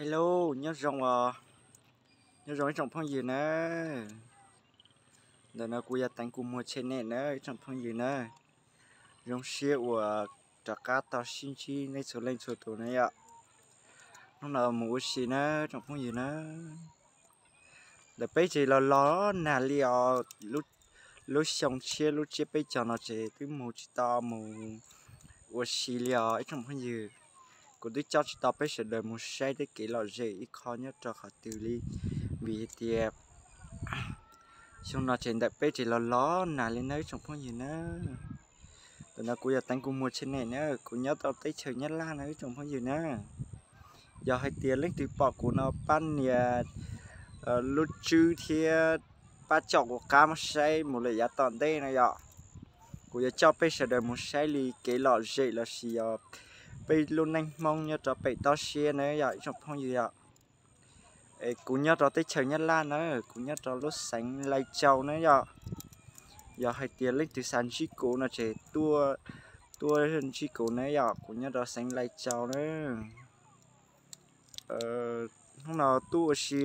Hello, nyob zoo, nyob zoo ib tsoom phooj ywg na. Ntawm no kuv yog Teev Kua Muag channel na ib tsoom phooj ywg na. Zoo siab uas rov qab tau sib ntsib nej txhua leej txhua tus na yom. Hnub no mus ua si na tsoom phooj ywg na. Ntawm peb tsev los los nag li os, lub xyoo tshiab lub tsiab peb caug no ces twb mus tsis tau mus ua si li os ib tsoom phooj ywg. Kuv twb coj tsis tau peb sawv daws mus saib tej kev lom zem ib qho nyob rau qhov twg li, vim hais tias xyoo no ces ntawm peb tsev los los nag li na ib tsoom phooj ywg na. Ntawm no kuv yog Teev Kua Muag channel na, kuv nyob rau teb chaws Nyab Laj na ib tsoom phooj ywg na. Yog hais tias leej twg pom kuv no pab nias lub tswb thiab pab caum kuv qab mus saib mus lawm yav tom ntej na yom. Kuv yuav coj peb sawv daws mus saib li kev lom zem lossis yog peb lub neej Hmoob nyob rau pem toj siab na yom ib tsoom phooj ywg yom. Es kuv nyob rau teb chaws Nyab Laj na, kuv nyob rau lub xeev Lais Tsau na yom. Yog hais tias leej twg xav ntsib kuv no ces tuaj, tuaj ntsib kuv na yom, kuv nyob rau xeev Lais Tsau na. Hnub no tuaj ua si,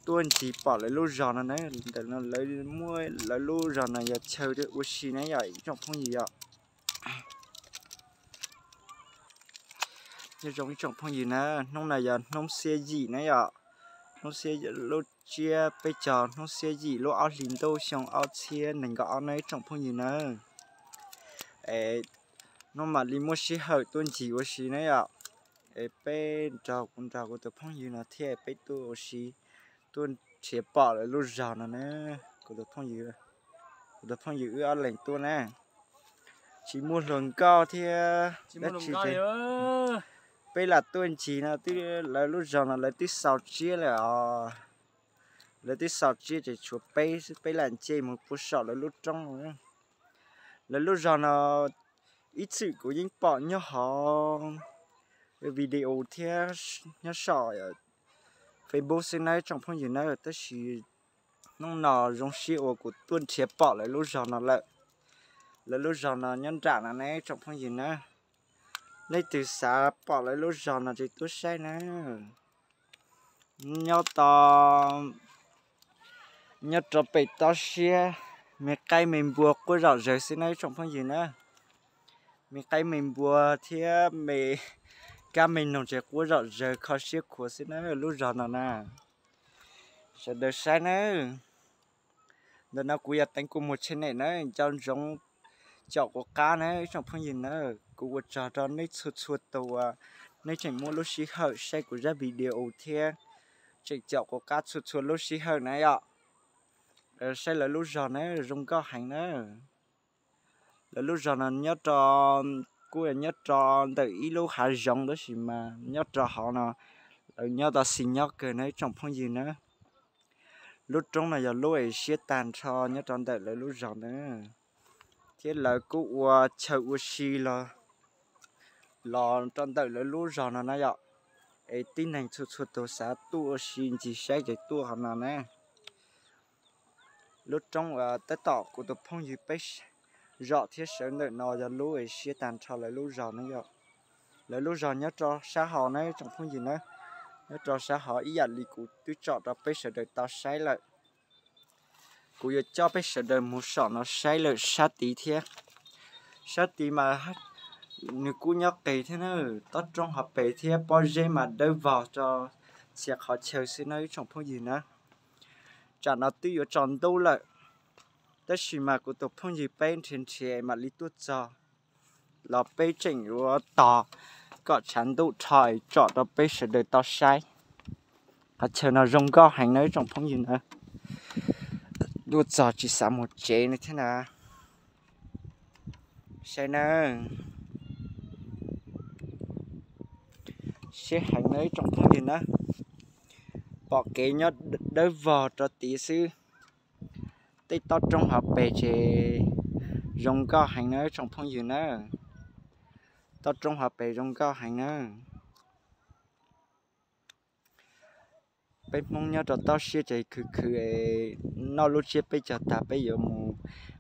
tuaj ncig pom lawv lub zos no na, ntawm no lawv muab lawv lub zos no yog chaw ua si na yom ib tsoom phooj ywg yom. Nyob zoo ib tsoom phooj ywg na, hnub no yog hnub xiab yim na yom, hnub xiab lub tsiab peb caug hnub xiab yim lub ob hlis ntuj xyoo ob txhiab nees nkaum ob na ib tsoom phooj ywg na. Es hnub mam li muaj sij hawm tuaj ncig ua si na yom. Es peb nrog kuv nrog kuv tus phooj ywg no thiab peb tuaj ua si, tuaj nrhiav pom lawv lub zos no na. Kuv tus phooj ywg, kuv tus phooj ywg wb ob leeg tuaj na, tsis muaj hluas nkauj thiab dab tsi ces peb lam tuaj ncig no twb lawv lub zos no lawv twb xaus tsiab lawm os. Lawv twb xaus tsiab ces tshuav peb xwb, peb lam nce mus puag saum lawv lub roob. Lawv lub zos no ib txwm kuv yeej pom nyob hauv video thiab nyob saum Facebook xwb na tsoom phooj ywg na, tab sis hnub no zoo siab uas kuv tuaj nrhiav pom lawv lub zos no lawm. Lawv lub zos no nyob nram no ne tsoom phooj ywg na. Leej twg xav pom lawv lub zos no ces tuaj saib na. Nyob to, nyob rau pem toj siab, me qaib me npua quaj zom zaws xwb na ib tsoom phooj ywg na. Me qaib me npua thiab me kab me noog ces quaj zom zaws kho siab khuav xwb na lub zos no na. Sawv daws saib na. Ntawm no kuv yog Teev Kua Muag channel na, nco ntsoov caum kuv qab na ib tsoom phooj ywg na. Kuv ua tsaug rau nej txhua txhua tus uas nej tseem muab lub sij hawm saib kuv zaj video thiab tseem caum kuv qab txhua txhua lub sij hawm na yom. Saib lawv lub zos na zoo nkauj heev na. Lawv lub zos no nyob rau, kuj nyob rau ntawm ib lub hav zoov tab sis mas nyob rau hauv no lawv nyob tau xis nyob kawg na ib tsoom phooj ywg na. Lub roob no yog lub es siab tag nrho nyob rau ntawm lawv lub zos na, thiab lawv kuj ua chaw ua si los, los rau ntawm lawv lub zos no na yom. Es tib neeg txhua txhua tus xav tuaj ua si ncig saib ces tuaj qhov no na. Lub roob uas tab tom kuv tus phooj ywg peb zom thiab sawv ntawm no yog lub es siab tag nrho lawv lub zos na yom. Lawv lub zos nyob rau sab hauv na tsoom phooj ywg na, nyob rau sab hauv ib yam li kuv twb tsom rau peb sawv daws tau saib lawm. Kuv yuav coj peb sawv daws mus saum no saib lawm sab tid thiab. Sab tid mas nws kuj nyob qis thiab na, tob roob hauv pes thiab pob zeb mas dawb vog rau txhia qhov chaw xwb na ib tsoom phooj ywg na. Tsam no twb yuav tsaus ntuj lawm, tab sis mas kuv tus phooj ywg peb nrhiav nrhiav mam li tuaj txog los peb tseem yuav tos kom tshav ntuj rho tsom rau peb sawv daws tau saib. Qhov chaw no zoo nkauj heev na ib tsoom phooj ywg na. Tuaj txog tsis xav mus tsev no thiab na. Saib na, siab heev na ib tsoom phooj ywg na. Pom kev nyob dawb vog rau tid xwb. Tej tob roob hauv pes ces zoo nkauj heev na ib tsoom phooj ywg na. Tob roob hauv pes zoo nkauj heev na. Peb Hmoob nyob rau toj siab ces khwv khwv es noj lub tsiab peb caug tag peb yuav mus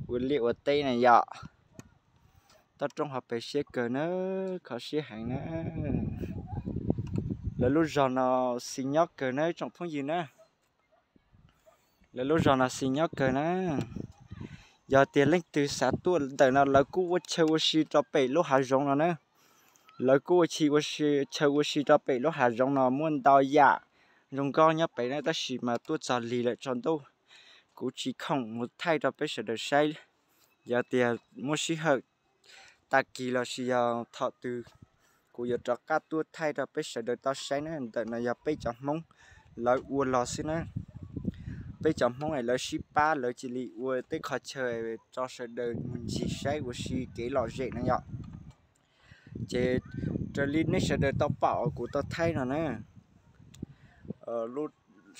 ua liaj ua teb na yom. Tob roob hauv pes siab kawg na, kho siab heev na. Lawv lub zos no xis nyob kawg na tsoom phooj ywg na. Lawv lub zos no xis nyob kawg na. Yog tias leej twg xav tuaj ntawm no lawv kuj ua chaw ua si rau pem lub hav zoov no na. Lawv kuj ua chaw ua si rau pem lub hav zoov no muaj ntau yam zoo nkauj nyob pem na, tab sis mas tuaj txog lig lawm tsaus ntuj, kuv tsis khoom mus thaij rau peb sawv daws saib. Yog tias muaj sij hawm tag kis los sis yog thaum twg kuv yuav rov qab tuaj thaij rau peb sawv daws tau saib na. Ntawm no yog peb cov Hmoob lawv ua los xwb na. Peb cov Hmoob es lawv sib pab lawv cia li ua tej qhov chaw rau sawv daws mus ncig saib ua si kev lom zem no yom. Ces raws li nej sawv daws tau pom kuv tau thaij no na,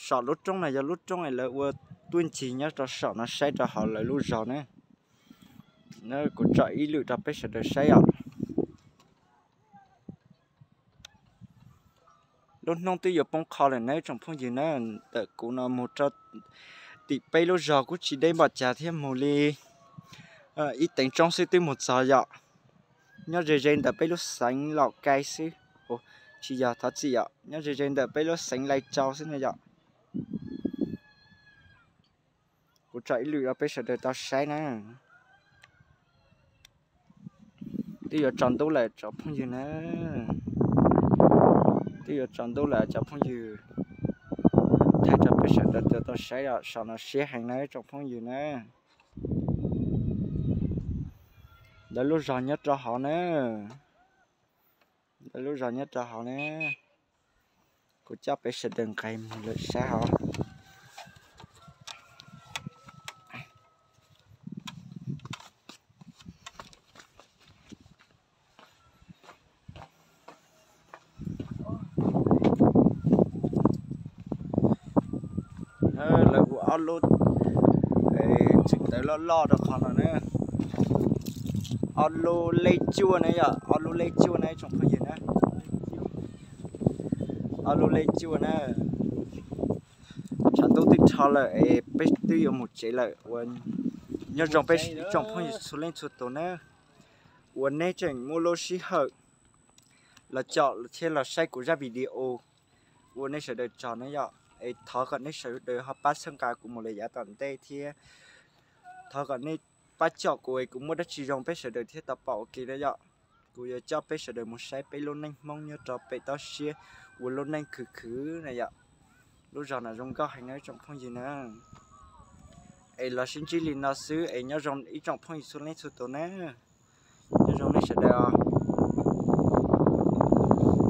saum lub roob no yog lub roob es lawv ua tuaj ncig nyob rau saum no saib rau hauv lawv lub zos na. Kuv tsom ib lwm rau peb sawv daws saib os. Lub hnub twb yuav poob qho lawm na tsoom phooj ywg na. Ntawm kuv no mus rau tim peb lub zos kuj tsis deb npaum cas thiab, mus li ib teev tsoob xwb twb mus txog yom. Nyob ze ze ntawm peb lub xeev Laus Kais xwb. Tsis yog, thov txim yom, nyob ze ze ntawm peb lub xeev Lai Tsau xwb na yom. Kuv tsom ib lwm rau peb sawv daws tau saib na. Twb yuav tsaus ntuj lawm cov phooj ywg na. Twb yuav tsaus ntuj lawm cov phooj ywg. Thaij rau peb sawv daws tau saib os, saum no siab heev na tsoom phooj ywg na. Lawv lub zos nyob rau hauv na. Lawv lub zos nyob rau hauv na. Kuv coj peb sawv daws nqis mus lawm sab hauv. Lawv ua ob lub tseem tawv loj loj rau qhov no na. Ob lub lej cuaj na yom, ob lub lej cuaj na tsoom phooj ywg na. Ob lub lej cuaj na. Tshav ntuj twb rho lawm es peb twb yuav mus tsev lawm. Nyob zoo peb tsoom phooj ywg txhua leej txhua tus na, uas nej tseem muaj lub sij hawm los caum thiab los saib kuv zaj video, ua nej sawv daws tsaug na yom. Es thov kom nej sawv daws ho pab txhawb nqa kuv mus lawm yav tom ntej thiab. Thov kom nej pab caum kuv es kuv muaj dab tsi zoo peb sawv daws thiaj tau pom ua ke na yom. Kuv yuav coj peb sawv daws mus saib peb lub neej Hmoob nyob rau pem toj siab, ua lub neej khwv khwv na yom. Lub zos no zoo nkauj heev na tsoom phooj ywg na. Es los sib ntsib li no xwb es nyob zoo ib tsoom phooj ywg txhua leej txhua tus na. Nyob zoo nej sawv daws.